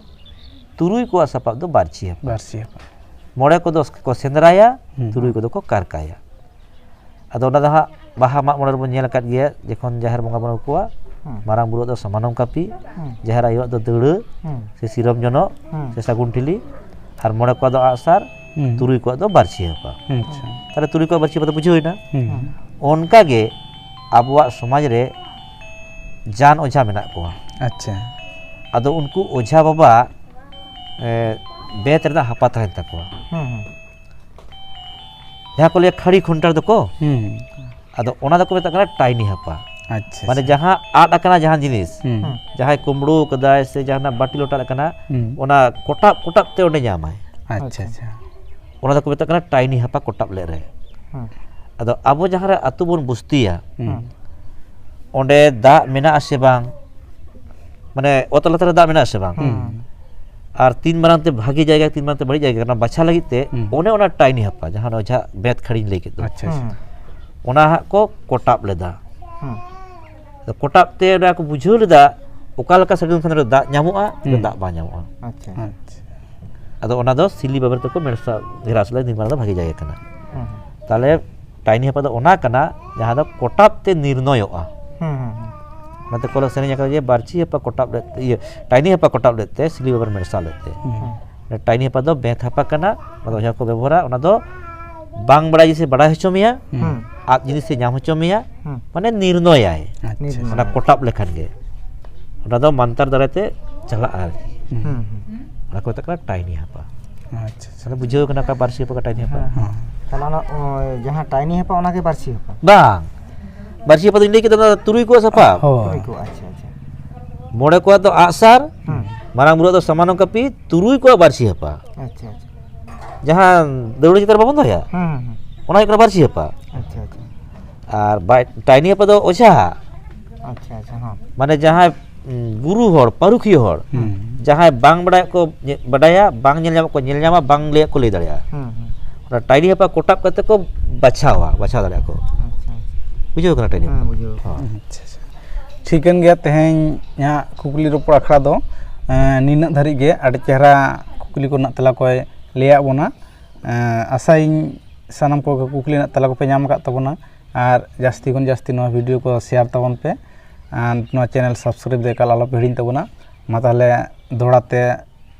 ᱛᱩᱨᱩᱭ ᱠᱚᱣᱟᱜ ᱥᱟᱯᱟᱵ ᱫᱚ ᱵᱟᱨᱪᱷᱤ ᱦᱟᱯᱟ᱾ ᱵᱟᱨᱪᱷᱤ ᱦᱟᱯᱟ᱾ ᱢᱚᱬᱮ ᱠᱚᱫᱚ ᱠᱚ ᱥᱮᱸᱫᱽᱨᱟᱭᱟ, ᱦᱩᱸ᱾ ᱛᱩᱨᱩᱭ ᱠᱚᱫᱚ ᱠᱚ ᱠᱟᱨᱠᱟᱭᱟ᱾ ᱟᱫᱚ ᱚᱱᱟ ᱫᱚ ᱦᱟᱸᱜ ᱵᱟᱦᱟ ᱢᱟᱜ ᱢᱚᱬᱮ ᱨᱮᱵᱚᱱ ᱧᱮᱞ ᱟᱠᱟᱫ ᱜᱮᱭᱟ, ᱡᱚᱠᱷᱚᱱ ᱡᱟᱦᱮᱨ ᱵᱚᱸᱜᱟ ᱵᱚᱱ ᱟᱹᱜᱩ ᱠᱚᱣᱟ, ᱦᱩᱸ᱾ ᱢᱟᱨᱟᱝ ᱵᱩᱨᱩᱣᱟᱜ ᱫᱚ ᱥᱟᱢᱟᱱᱚᱢ ᱠᱟᱹᱯᱤ, ᱦᱩᱸ᱾ ᱡᱟᱦᱮᱨ ᱟᱭᱳᱣᱟᱜ ᱫᱚ ᱫᱟᱹᱣᱲᱟᱹ, ᱦᱩᱸ᱾ ᱥᱮ ᱥᱤᱨᱚᱢ ᱡᱚᱱᱚᱜ, ᱦᱩᱸ᱾ ᱥᱮ ᱥᱟᱹᱜᱩᱱ ᱴᱷᱤᱞᱤ, ᱟᱨ ᱢᱚᱬᱮ ᱠᱚᱣᱟᱜ ᱫᱚ ᱟᱜᱼᱥᱟᱨ, ᱦᱩᱸ᱾ ᱛᱩᱨᱩᱭ ᱠᱚᱣᱟᱜ ᱫᱚ ᱵᱟᱹᱨᱪᱷᱤ ᱦᱟᱯᱟ᱾ ᱟᱪᱪᱷᱟ᱾ ᱛᱟᱦᱞᱮ ᱛᱩᱨᱩᱭ ᱠᱚᱣᱟᱜ ᱵᱟᱹᱨᱪᱷᱤ ᱦᱟᱯᱟ ᱫᱚ ᱵᱩᱡᱷᱟᱹᱣ ᱮᱱᱟ? ᱦᱩᱸ᱾ ᱚᱱᱠᱟ ᱜᱮ ᱟᱵᱚᱣᱟᱜ ᱥᱚᱢᱟᱡᱽ ᱨᱮ ᱡᱟᱱ ᱚᱡᱷᱟ ᱢᱮᱱᱟᱜ ᱠᱚᱣᱟ᱾ ᱟᱪᱪᱷᱟ᱾ ᱟᱫᱚ ᱩᱱᱠᱩ ᱚᱡᱷᱟ ᱵᱟᱵᱟ, ᱮ, ᱵᱮᱛ ᱨᱮᱱᱟᱜ ᱦᱟᱯᱟ ᱛᱟᱦᱮᱱ ᱛᱟᱠᱚᱣᱟ᱾ ᱦᱩᱸ, ᱦᱩᱸ᱾ ᱡᱟᱦᱟᱸ ᱠᱚ ᱞᱟᱹᱭᱟ ᱠᱷᱟᱹᱲᱤ ᱠᱷᱩᱱᱴᱟᱹᱣ ᱫᱚᱠᱚ, ᱦᱩᱸ᱾ ᱟᱫᱚ ᱚᱱᱟ ᱫᱚᱠᱚ ᱢᱮᱛᱟᱜ ᱠᱟᱱᱟ ᱴᱟᱭᱱᱤ ᱦᱟᱯᱟ᱾ ᱟᱪᱪᱷᱟ, ᱢᱟᱱᱮ ᱟᱪᱪᱷᱟ᱾ ᱡᱟᱦᱟᱸ ᱟᱫ ᱟᱠᱟᱱᱟ ᱡᱟᱦᱟᱸ ᱡᱤᱱᱤᱥ, ᱦᱩᱸ᱾ ᱦᱩᱸ᱾ ᱡᱟᱦᱟᱸᱭ ᱠᱩᱢᱵᱽᱲᱩ ᱠᱟᱫᱟᱭ ᱥᱮ ᱡᱟᱦᱟᱱᱟᱜ ᱵᱟᱹᱴᱤ ᱞᱚᱴᱟ ᱟᱫ ᱟᱠᱟᱱᱟ, ᱦᱩᱸ᱾ ᱚᱱᱟ ᱠᱚᱴᱟᱵ ᱠᱚᱴᱟᱵ ᱛᱮ ᱚᱸᱰᱮ ᱧᱟᱢᱟᱭ᱾ ᱟᱪᱪᱷᱟ, ᱟᱪᱪᱷᱟ᱾ ᱟᱪᱪᱷᱟ᱾ ᱚᱱᱟ ᱫᱚᱠᱚ ᱢᱮᱛᱟᱜ ᱠᱟᱱᱟ ᱴᱟᱭᱱᱤ ᱦᱟᱯᱟ ᱠᱚᱴᱟᱵ ᱞᱮᱫ ᱨᱮ᱾ ᱦᱩᱸ᱾ ᱟᱫᱚ ᱟᱵᱚ ᱡᱟᱦᱟᱸ ᱨᱮ ᱟᱹᱛᱩ ᱵᱚᱱ ᱵᱩᱥᱛᱤᱭᱟ, ᱦᱩᱸ᱾ ᱦᱩᱸ᱾ ᱚᱸᱰᱮ ᱫᱟᱜ ᱢᱮᱱᱟᱜᱼᱟ ᱥᱮ ᱵᱟᱝ, ᱢᱟᱱᱮ ᱚᱛ ᱞᱟᱛᱟᱨ ᱨᱮ ᱫᱟᱜ ᱢᱮᱱᱟᱜᱼᱟ ᱥᱮ ᱵᱟᱝ, ᱦᱩᱸ᱾ ᱟᱨ ᱛᱤᱱ ᱢᱟᱨᱟᱝ ᱛᱮ ᱵᱷᱟᱜᱮ ᱡᱟᱭᱜᱟ, ᱛᱤᱱ ᱢᱟᱨᱟᱝ ᱛᱮ ᱵᱟᱹᱲᱤᱡ ᱡᱟᱭᱜᱟ ᱠᱟᱱᱟ ᱵᱟᱪᱷᱟ ᱞᱟᱹᱜᱤᱫ ᱛᱮ, ᱦᱩᱸ᱾ ᱚᱱᱮ ᱚᱱᱟ ᱴᱟᱭᱱᱤ ᱦᱟᱯᱟ, ᱡᱟᱦᱟᱸ ᱚᱱᱟ ᱚᱡᱷᱟ ᱵᱮᱛ ᱠᱷᱟᱹᱲᱤᱧ ᱞᱟᱹᱭ ᱠᱮᱫ ᱫᱚ, ᱟᱪᱪᱷᱟ, ᱟᱪᱪᱷᱟ᱾ ᱦᱩᱸ᱾ ᱚᱱᱟ ᱦᱟᱸᱜ ᱠᱚ ᱠᱚᱴᱟᱵ ᱞᱮᱫᱟ᱾ ᱦᱩᱸ᱾ ᱠᱚᱴᱟᱵ ᱛᱮ ᱚᱱᱟ ᱠᱚ ᱵᱩᱡᱷᱟᱹᱣ ᱞᱮᱫᱟ, ᱚᱠᱟ ᱞᱮᱠᱟ ᱥᱟᱹᱜᱩᱱ ᱠᱷᱟᱱ ᱨᱮ ᱫᱟᱜ ᱧᱟᱢᱚᱜᱼᱟ, ᱦᱩᱸ᱾ ᱫᱟᱜ ᱵᱟᱝ ᱧᱟᱢᱚᱜᱼᱟ᱾ ᱟᱪᱪᱷᱟ᱾ ᱟᱪᱪᱷᱟ᱾ ᱟᱫᱚ ᱚᱱᱟ ᱫᱚ ᱥᱤᱞᱤ ᱵᱟᱵᱮᱨ ᱛᱮᱠᱚ ᱢᱮᱲᱥᱟ ᱜᱷᱮᱨᱟᱣ ᱥᱟᱞᱟᱜ ᱱᱤᱨᱢᱟᱬ ᱫᱚ ᱵᱷᱟᱜᱮ ᱡᱟᱭᱜᱟ ᱠᱟᱱᱟ᱾ ᱦᱩᱸ᱾ ᱛᱟᱦᱞᱮ ᱴᱟᱭᱱᱤ ᱦᱟᱯᱟ ᱫᱚ ᱚᱱᱟ ᱠᱟᱱᱟ, ᱡᱟᱦᱟᱸ ᱫᱚ ᱠᱚᱴᱟᱵ ᱛᱮ ᱱᱤᱨᱱᱚᱭᱚᱜᱼᱟ᱾ ᱦᱩᱸ, ᱦᱩᱸ, ᱦᱩᱸ᱾ ᱚᱱᱟᱛᱮ ᱠᱚ ᱥᱮᱨᱮᱧ ᱟᱠᱟᱫᱟ ᱡᱮ, "ᱵᱟᱹᱨᱪᱷᱤ ᱦᱟᱯᱟ ᱠᱚᱴᱟᱵ ᱞᱮᱫ ᱛᱮ, ᱤᱭᱟᱹ, ᱴᱟᱭᱱᱤ ᱦᱟᱯᱟ ᱠᱚᱴᱟᱵ ᱞᱮᱫ ᱛᱮ, ᱥᱤᱞᱤ ᱵᱟᱵᱮᱨ ᱢᱮᱨᱥᱟᱞ ᱞᱮᱫ ᱛᱮ᱾" ᱦᱩᱸ᱾ ᱦᱩᱸ᱾ ᱴᱟᱭᱱᱤ ᱦᱟᱯᱟ ᱫᱚ ᱵᱮᱸᱛ ᱦᱟᱯᱟ ᱠᱟᱱᱟ, ᱚᱱᱟ ᱫᱚ ᱚᱡᱷᱟ ᱠᱚ ᱵᱮᱵᱚᱦᱟᱨᱟ, ᱚᱱᱟ ᱫᱚ ᱵᱟᱝ ᱵᱟᱲᱟᱭ ᱡᱤᱱᱤᱥ ᱮ ᱵᱟᱲᱟᱭ ᱦᱚᱪᱚ ᱢᱮᱭᱟ, ᱦᱩᱸ᱾ ᱟᱫ ᱡᱤᱱᱤᱥ ᱮ ᱧᱟᱢ ᱦᱚᱪᱚ ᱢᱮᱭᱟ, ᱦᱩᱸ᱾ ᱢᱟᱱᱮ ᱱᱤᱨᱱᱚᱭᱟᱭ᱾ ᱟᱪᱪᱷᱟ᱾ ᱱᱤᱨᱱᱚᱭ᱾ ᱚᱱᱟ ᱠᱚᱴᱟᱵ ᱞᱮᱠᱷᱟᱱ ᱜᱮ᱾ ᱚᱱᱟ ᱫᱚ ᱢᱟᱱᱛᱟᱨ ᱫᱟᱨᱟᱭ ᱛᱮ ᱪᱟᱞᱟᱜᱼᱟ ᱟᱨᱠᱤ᱾ ᱦᱩᱸ᱾ ᱦᱩᱸ, ᱦᱩᱸ᱾ ᱚᱱᱟ ᱠᱚ ᱢᱮᱛᱟᱜ ᱠᱟᱱᱟ ᱴᱟᱭᱱᱤ ᱦᱟᱯᱟ᱾ ᱟᱪᱪᱷᱟ, ᱟᱪᱪᱷᱟ᱾ ᱛᱟᱦᱞᱮ ᱵᱩᱡᱷᱟᱹᱣ ᱠᱟᱱᱟ ᱚᱠᱟ ᱵᱟᱹᱨᱪᱷᱤ ᱦᱟᱯᱟ, ᱚᱠᱟ ᱴᱟᱭᱱᱤ ᱦᱟᱯᱟ? ᱦᱮᱸ, ᱦᱮᱸ᱾ ᱛᱟᱦᱞᱮ ᱚᱱᱟ, ᱚ, ᱡᱟᱦᱟᱸ ᱴᱟᱭᱱᱤ ᱦᱟᱯᱟ, ᱚᱱᱟ ᱜᱮ ᱵᱟᱹᱨᱪᱷᱤ ᱦᱟᱯᱟ? ᱵᱟᱝ᱾ ᱵᱟᱹᱨᱪᱷᱤ ᱦᱟᱯᱟ ᱫᱚᱧ ᱞᱟᱹᱭ ᱠᱮᱫᱟ, ᱚᱱᱟ ᱫᱚ ᱛᱩᱨᱩᱭ ᱠᱚᱣᱟᱜ ᱥᱟᱯᱟᱵ᱾ ᱦᱳᱭ᱾ ᱛᱩᱨᱩᱭ ᱠᱚ, ᱟᱪᱪᱷᱟ, ᱟᱪᱪᱷᱟ᱾ ᱢᱚᱬᱮ ᱠᱚᱣᱟᱜ ᱫᱚ ᱟᱜᱼᱥᱟᱨ, ᱦᱩᱸ᱾ ᱢᱟᱨᱟᱝ ᱵᱩᱨᱩᱣᱟᱜ ᱫᱚ ᱥᱟᱢᱟᱱᱚ ᱠᱟᱹᱯᱤ, ᱛᱩᱨᱩᱭ ᱠᱚᱣᱟᱜ ᱵᱟᱹᱨᱪᱷᱤ ᱦᱟᱯᱟ᱾ ᱟᱪᱪᱷᱟ, ᱟᱪᱪᱷᱟ᱾ ᱡᱟᱦᱟᱸ ᱫᱟᱹᱣᱲᱟᱹ ᱪᱮᱛᱟᱱ ᱨᱮ ᱵᱟᱵᱚᱱ ᱫᱚᱦᱚᱭᱟ, ᱦᱩᱸ, ᱦᱩᱸ, ᱦᱩᱸ᱾ ᱚᱱᱟ ᱦᱩᱭᱩᱜ ᱠᱟᱱᱟ ᱵᱟᱹᱨᱪᱷᱤ ᱦᱟᱯᱟ᱾ ᱟᱪᱪᱷᱟ, ᱟᱪᱪᱷᱟ᱾ ᱟᱨ ᱵᱟᱭ-, ᱴᱟᱭᱱᱤ ᱦᱟᱯᱟ ᱫᱚ ᱚᱡᱷᱟ᱾ ᱟᱪᱪᱷᱟ, ᱟᱪᱪᱷᱟ, ᱦᱚᱸ᱾ ᱢᱟᱱᱮ ᱡᱟᱦᱟᱸᱭ, ᱩᱸ, ᱜᱩᱨᱩ ᱦᱚᱲ, ᱯᱟᱹᱨᱩᱠᱷᱤᱭᱟᱹ ᱦᱚᱲ, ᱦᱩᱸ᱾ ᱡᱟᱦᱟᱸᱭ ᱵᱟᱝ ᱵᱟᱰᱟᱭᱟᱜ ᱠᱚ ᱧᱮ-, ᱵᱟᱰᱟᱭᱟ, ᱵᱟᱝ ᱧᱮᱞ ᱧᱟᱢᱟᱜ ᱠᱚ ᱧᱮᱞ ᱧᱟᱢᱟ, ᱵᱟᱝ ᱞᱟᱹᱭᱟᱜ ᱠᱚ ᱞᱟᱹᱭ ᱫᱟᱲᱮᱭᱟᱜᱼᱟ᱾ ᱦᱩᱸ, ᱦᱩᱸ᱾ ᱚᱱᱟ ᱴᱟᱭᱱᱤ ᱦᱟᱯᱟ ᱠᱚᱴᱟᱵ ᱠᱟᱛᱮ ᱠᱚ ᱵᱟᱪᱷᱟᱣᱟ, ᱵᱟᱪᱷᱟᱣ ᱫᱟᱲᱮᱭᱟᱜᱼᱟ ᱠᱚ᱾ ᱟᱪᱪᱷᱟ, ᱟᱪᱪᱷᱟ᱾ ᱵᱩᱡᱷᱟᱹᱣ ᱠᱟᱱᱟ ᱴᱟᱭᱱᱤ ᱦᱟᱯᱟ? ᱦᱮᱸ, ᱵᱩᱡᱷᱟᱹᱣ ᱠᱟᱱᱟ᱾ ᱦᱚᱸ᱾ ᱟᱪᱪᱷᱟ, ᱟᱪᱪᱷᱟ᱾ ᱴᱷᱤᱠᱟᱹᱱ ᱜᱮᱭᱟ, ᱛᱮᱦᱮᱧ ᱤᱧᱟᱹᱜ ᱠᱩᱠᱞᱤ ᱨᱚᱯᱚᱲ ᱟᱠᱷᱲᱟ ᱫᱚ, ᱮᱸ, ᱱᱤᱱᱟᱹᱜ ᱫᱷᱟᱹᱨᱤᱡ ᱜᱮ᱾ ᱟᱹᱰᱤ ᱪᱮᱦᱨᱟ ᱠᱩᱠᱞᱤ ᱠᱚᱨᱮᱱᱟᱜ ᱛᱮᱞᱟ ᱠᱚᱭ ᱞᱟᱹᱭᱟᱫ ᱵᱚᱱᱟ᱾ ᱟᱥᱟᱭᱟᱹᱧ ᱥᱟᱱᱟᱢ ᱠᱚᱜᱮ ᱠᱩᱠᱞᱤ ᱨᱮᱱᱟᱜ ᱛᱮᱞᱟ ᱠᱚᱯᱮ ᱧᱟᱢ ᱟᱠᱟᱫ ᱛᱟᱵᱚᱱᱟ᱾ ᱟᱨ ᱡᱟᱹᱥᱛᱤ ᱠᱷᱚᱱ ᱡᱟᱹᱥᱛᱤ ᱱᱚᱣᱟ ᱵᱷᱤᱰᱤᱭᱳ ᱠᱚ ᱥᱮᱭᱟᱨ ᱛᱟᱵᱚᱱ ᱯᱮ᱾ ᱟᱨ ᱱᱚᱣᱟ ᱪᱮᱱᱮᱞ ᱥᱟᱵᱥᱠᱨᱟᱭᱤᱵ ᱫᱚ ᱮᱠᱟᱞ ᱟᱞᱚᱯᱮ ᱦᱤᱲᱤᱧ ᱛᱟᱵᱚᱱᱟ᱾ ᱢᱟ ᱛᱟᱦᱚᱞᱮ ᱫᱚᱦᱲᱟ ᱛᱮ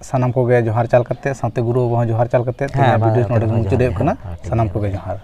ᱥᱟᱱᱟᱢ ᱠᱚᱜᱮ ᱡᱚᱦᱟᱨ ᱪᱟᱞ ᱠᱟᱛᱮ, ᱥᱟᱶᱛᱮ ᱜᱩᱨᱩ ᱵᱟᱵᱟ ᱦᱚᱸ ᱡᱚᱦᱟᱨ ᱪᱟᱞ ᱠᱟᱛᱮ ᱛᱮᱦᱮᱧᱟᱜ ᱵᱷᱤᱰᱤᱭᱳ ᱱᱚᱰᱮ ᱜᱮ ᱢᱩᱪᱟᱹᱫ ᱦᱩᱭᱩᱜ ᱠᱟᱱᱟ᱾ ᱥᱟᱱᱟᱢ ᱠᱚᱜᱮ ᱡᱚᱦᱟᱨ᱾